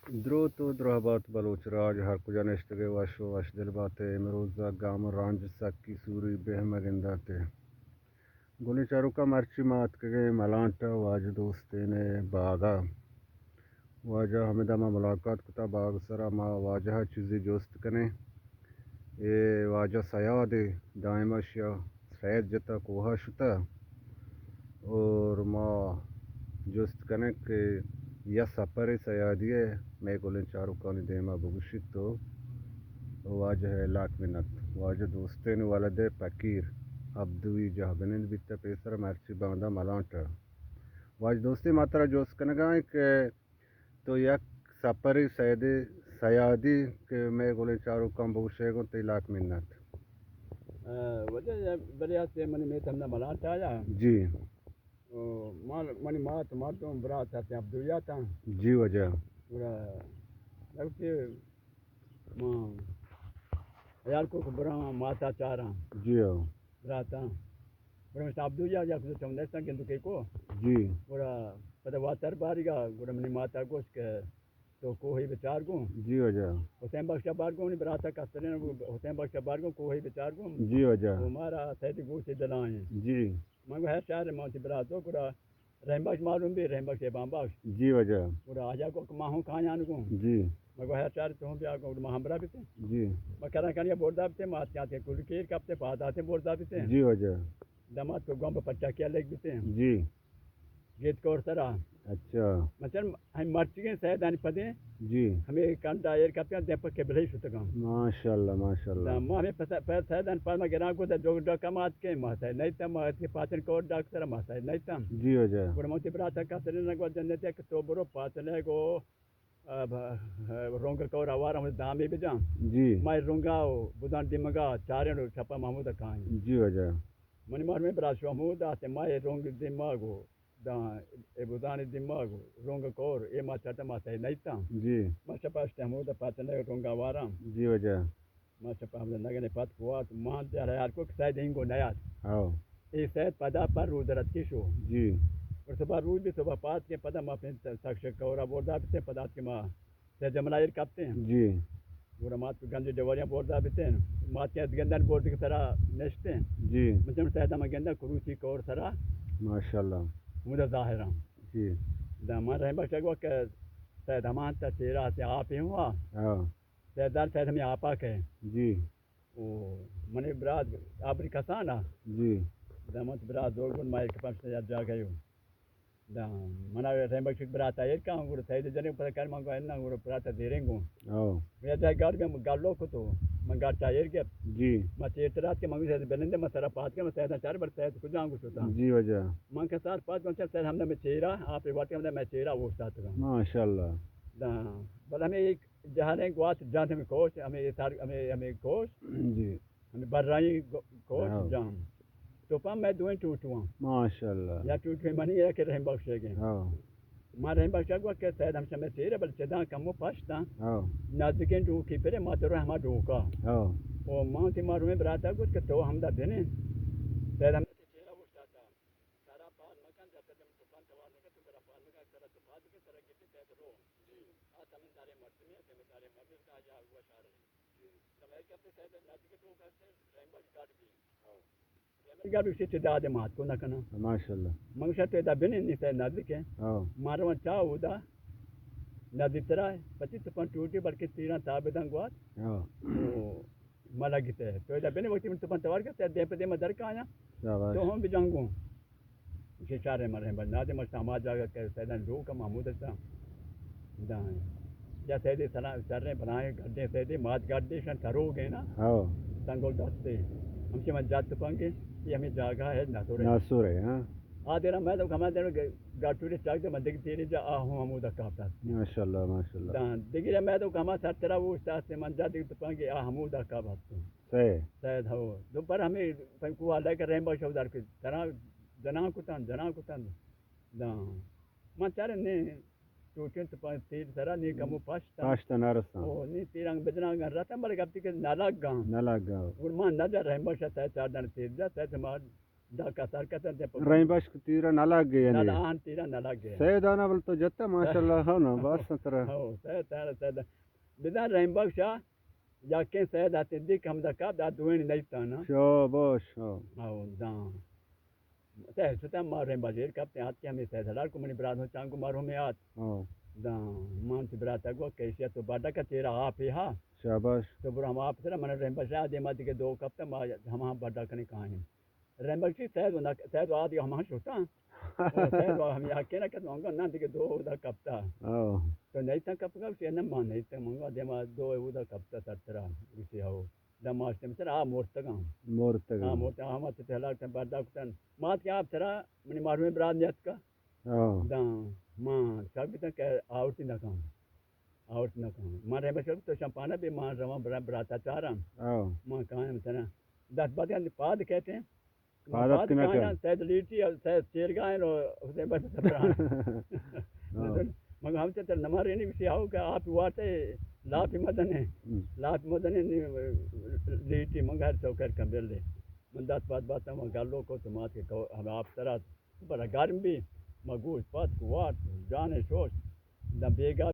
دروت و دراہ بات بلوچ راج، ہر کجا نشتگے وش و وش دل باتے۔ امروز گام رنج سکی سوری بہ مگنداتے۔ گلیں چاروکاں، مرچی ما اتکگیں ملانٹ ء واجہ دوستین ء باگ ء۔ واجہ ہمدا ما ملاقات کتا، باگ سرا ما واجہ ء چیزے جست کنیں۔ اے واجہ سیادے، دائم اشیا سید جتا کوہ ء شتا۔ اور ما جست کنیں کہ یا سپر سیادی ء مئے گلیں چاروکانی دیما بگوشیت تو واجہ ء لاک منت۔ واجہ دوستین ولد ء پکیر عبدوی جاہ بنند بیتہ پیسر مرچی باندا ملانٹ ء۔ واجہ دوستین، ما ترا جست کنگا ایں کہ تو یک سپرے سیدے سیادی کہ مئے گلیں چاروکاں بگوشے گوں تئی لاک منت۔ آ، واجہ بلے ہستے منی میت ہمدا ملانٹ آیا۔ جی۔ او، مال، منی مات مردم برات ہستے عبدویاتاں۔ جی واجہ۔ گڑا لگتے ما خیال کو کہ براں ماتا چاراں۔ جی ہاں۔ براتاں۔ گڑا مشت عبدویا یا کدو چون دستاں گندو کے کو۔ جی۔ گڑا پدا واتر باریگا، گڑا منی ماتا گوشت کہ تو کوہی بچار گوں۔ جی واجہ۔ حسین بخش بار گوں، منی براتا کسترین حسین بخش بار گوں، کوہی بچار گوں۔ جی واجہ۔ او مارا سید گوشت دلائیں۔ جی۔ من گو ہر شہر ما تی براتو گڑا رحیم بخش معلوم بی، رحیم بخش ایبان بخش۔ جی واجہ۔ گڑا آجا گو کہ ما ہوں کایان گوں۔ جی۔ ما گو ہر چار تو ہوں بیا گو ما ہمراہ بیتے۔ جی۔ ما کرا کنیا بردا بیتے، ما اتیاں تے کل کیر کپتے، پاداتے بردا بیتے۔ جی واجہ۔ دمات کو گم پٹا کیا لگ بیتے۔ جی۔ گیت کور سرا۔ اچھا۔ مثلاً ہم مرچگیں سیدانی پدے۔ جی۔ ہمیں کنڈا ایر کپتیاں دیم پہ قبلہ شتگاں۔ ماشاءاللہ، ماشاءاللہ۔ دا ما ہمیں پس-، پہ سیدان پد ما گران کو دا جو ڈاکا مات کے ما سید نہیں تھا، ما اتکے پاتن کور ڈاک سرا ما سید نہیں تھا۔ جی واجہ۔ گڑا ما تی براتا کسر نہ گو جنت کہ تو برو پاتن ہے گو، اب، رونگ کور آوار ہم دامی بجان۔ جی۔ ما رونگا و بدان دیمگا چاریں رو چپا محمود کائیں۔ جی واجہ۔ منی مار میں برات شو محمود آتے ما رونگ دیمگو۔ داں اے بزانی دماغ رونگ کور، اے ما چٹ ما سہی نئیتاں۔ جی۔ ما شپا اشتے ہمودا پاتنے رونگا واراں۔ جی واجہ۔ ما شپا ہمدا نگنے پت کوات، مان تے ہر یار کو کہ سید اینگو نیاد۔ ہاں۔ اے سید پدا پر رود رتکی شو۔ جی۔ اور صبح رود بھی صبح پات کے پدا ما پھر تک شک کورا بوردا پتے پدا کہ ما سید جملہ ایر کپتیں۔ جی۔ گڑا مات گنج ڈوریاں بوردا بیتیں۔ مات کے گندن بورد کے سرا نشتیں۔ جی۔ من چم سید ہم گندن کروسی کور سرا۔ ماشاءاللہ۔ ہمودا ظاہراں۔ جی۔ دا من رحیم بخش گو کہ سید ہمان تا چیرا سے آپ ہی ہوا۔ ہاں۔ سید دار سید ہمیں آپا کے۔ جی۔ او منی برات آبری کسانا۔ جی۔ دا من برات دور گن ما ایک پنچ تا جاگہ یو۔ داں منا رحیم بخش براتا ایر کاں، گڑا سید جنے پتہ کر من کو اناں، گڑا براتا دیریں گوں۔ او۔ یا جائے گاڑ گم گالو کو تو، من گاڑ چا ایر گپ۔ جی۔ ما چیر ترات کے من سید بنندے، من سرا پات کے، من سید چار بر سید کجا گو شتا۔ جی واجہ۔ من کے ساتھ پات من چا سید ہمدا میں چیرا، آپ وقت ہمدا میں چیرا وہ ساتھ گا۔ ماشاءاللہ۔ داں، بل ہمیں ایک جہان گوات جان ہمیں کوش، ہمیں سار، ہمیں، ہمیں کوش۔ جی۔ ہمیں برائی گو-، کوش ہاں۔ جان۔ تو پا میں دوئیں ٹوٹواں۔ ماشاءاللہ۔ یا ٹوٹویں منی یا کہ رحیم بخش گئے۔ ہاں۔ ما رحیم بخش گوا کہ سید ہم شمے سیر بل چداں کمو پشتاں۔ ہاں۔ نزدیکیں ڈوکی پرے ما تو ہما ڈوکا۔ ہاں۔ او ما تی ما رویں براتا گوت کہ تو ہمدا بنے۔ سید ہم سرا پاد مکن، جب تک تو پان توار نکن، تو میرا پاد مکن، سرا تو پاد مکن، سرا گیتی سید رو۔ جی۔ آ تمن دارے مردمی، تمن دارے مردمی، آ یا ہوا شارے۔ جی۔ تو میں کہتے سید نزدیک تو کہتے رحیم بخش گاڑ بھی۔ ہاں۔ رحیم بخش گاڑ بھی سے چدا دے مات کو نہ کنا۔ ماشاءاللہ۔ من شاید تیدا بنے نہیں سید نزدیک ہے۔ ہاں۔ مارو چاہ ہودا نزدیک ترا پچیس پن ٹوٹی بلکہ تیرا تابدان گوات۔ ہاں۔ تو ملگتے۔ تو ادا بنے وقتی من تو پن توار کرتے، دیم پہ دیم در کایا۔ شاباش۔ تو ہم بجنگوں۔ اسی چارے مرے بل نادے مشتا ہما جاگہ کہ سیدان لوگ محمود تا۔ داں۔ یا سیدے سلام چرے بنائے گڈے سیدے مات گڈے شن تروگے نا۔ ہاں۔ سنگل دستے۔ ہم سے من جات پنگے، یہ ہمیں جاگہ ہے ناسور ہے۔ ناسور ہے، ہاں۔ آ دیرا میں تو کما دیر گ-، گاٹوری چاک دے من دیکھ تیرے جا آ ہوں ہمودا کاپتا۔ ماشاءاللہ، ماشاءاللہ۔ داں، دیگه میں تو کما سر ترا وہ استاد سے من جا دیکھ پنگے آ ہمودا کاپتا۔ صحیح۔ سید ہو۔ دو پر ہمیں پنکو والا کہ رحم بخش در کے ترا جنان کتن، جنان کتن۔ داں۔ من چارے نے تو چنت پا تیر سرا نی کمو پشت۔ پشت نرساں۔ او نی تیرنگ بجناگ رتن بلے گپتی کہ نلگ گاں۔ نلگ گاں۔ اور ما نہ در رحم بخش سید چار دن تیر جا، سید ما دا کسر کسر دے پکا۔ رحیم بخش تیرا نہ لگ گئے یعنی؟ نہ، آہن تیرا نہ لگ گئے۔ سید آنا بل تو جتا ماشاءاللہ، ہو نا، بس ترا۔ ہو، سید، سید، سید۔ بزاں رحیم بخش آ، یکیں سید آتے دی کہ ہمدا کپت، آ دوئیں نیتانا۔ شاباش، ہو۔ ہو، داں۔ تے ستا ما رحیم بخش ایر کپتیں، آت کہ ہمیں سید حلال کو منی برات ہو چانگو مرحوم یات۔ ہو۔ داں، مان تی برات گو کیسیا تو بڑا کا تیرا آپ ہی ہا۔ شاباش۔ تو برو ہم آپ سرا من رحیم بخش آ دیما دیگہ دو کپتا ما ہم ہم بڑا کنے کائیں۔ رحیم بخشی سید و نک-، سید و آدی ہما شتاں۔ او سید و ہم یکے نہ کت، منگا نہ دیگہ دو اودا کپتا۔ او۔ تو نیتاں کپگا؟ گوشی نہ، ما نیتاں، منگا دیما دو اودا کپتا سرترا۔ گوشی ہو۔ دم آشتے مثلا آ مورتگاں۔ مورتگاں۔ آ مورتگاں، ہما تے ہلاک تن، بڑا کتن۔ مات کہ آپ سرا منی مارویں برات نیتکا۔ ہاں۔ داں، ما شک بیتاں کہ آورتی نہ کن۔ آورت نہ کن۔ من رحیم بخش تو شمپانہ بی، من رواں برا-، براتا چاراں۔ ہاں۔ من کایناں تنا۔ دست بعد پاد کہتے ہیں۔ پاد ات نہ کن۔ کایناں، سید لیٹی اور سید چیرگاہیں رو حسین بخش سپران۔ ہاں۔ مگر ہم چتر نمارے نہیں بسی آؤ کہ آپ وارتے لاپی مدنے۔ ہم۔ لاپی مدنے نہیں، لیٹی مگر چوکر کن بل دے۔ من دست بعد باتاں، من گلو کو تو مات کے کو-، ہم آپ سرات بلے گرم بی، ما گوشت پاد کو وارت، جان شوش، داں بیگا